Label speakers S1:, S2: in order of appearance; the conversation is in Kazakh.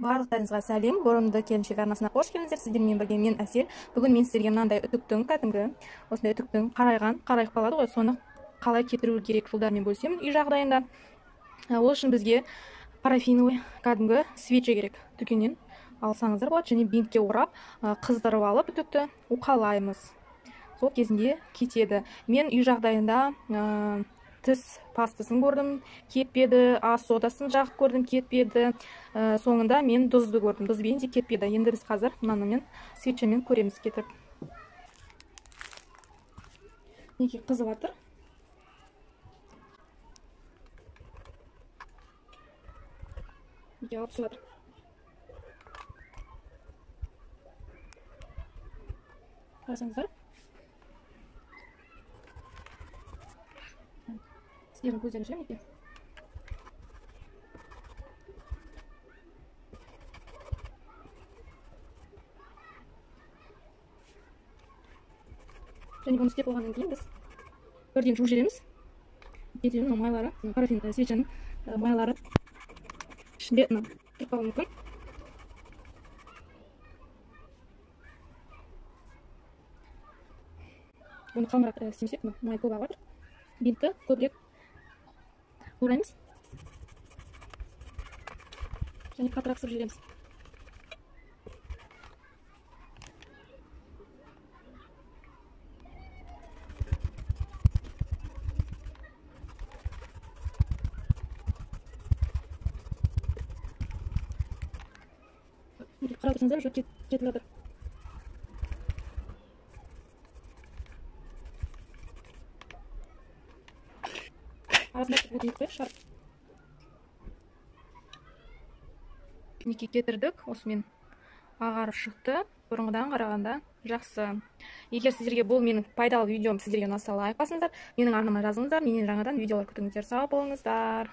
S1: Барлықтарыңызға сәлем, бұрымды келіншек арнасына қош келдіңіздер. Сіздермен бірге мен Әсел. Бүгін мен сіздерге мынандай үтіктің, кәдімгі осындай үтіктің қарайған, қарайып қалады ғой, соны қалай кетіру керек жолдармен бөлісемін үй жағдайында. Ол үшін бізге парафиновый кәдімгі свеча керек. Дүкеннен алсаңыздар болады, және бинтке орап, қыздырып алып үтікті уқалаймыз. Сол кезінде кетеді. Мен үй жағдайында тіс пастасын көрдім, кетпеді, ас содасын жағып көрдім, кетпеді. Соңында мен тұзды көрдім, тұзбен де кетпеді. Енді біз қазір мынамен свечамен көреміз кетіріп. Мінекей қызып жатыр. Мінекей алып түсіп жатыр. Қарасаңыздар. Сіздердің көздерінше мінекей. Және бұны істеп болғаннан кейін біз бірден жуып жібереміз. Кетеді мына майлары, парафин свечаның майлары ішінде мына тұрып қалуы мүмкін. Бұны қалыңырақ істемесек, мына май көп ағып жатыр. Бинтті көбірек ораймыз және қаттырақ қысып жібереміз. Қарап тұрсаңыздар, уже кетіп жатыр. Арасында өтейік қояйық, шығарып. Мінекей кетірдік, осымен ағарып шықты. Бұрынғыдан қарағанда жақсы. Егер сіздерге бұл менің пайдалы видеом сіздерге ұнаса, лайк басыңыздар, менің арнама жазыңыздар, менен жаңадан видеолар күтіңіздер. Сау болыңыздар.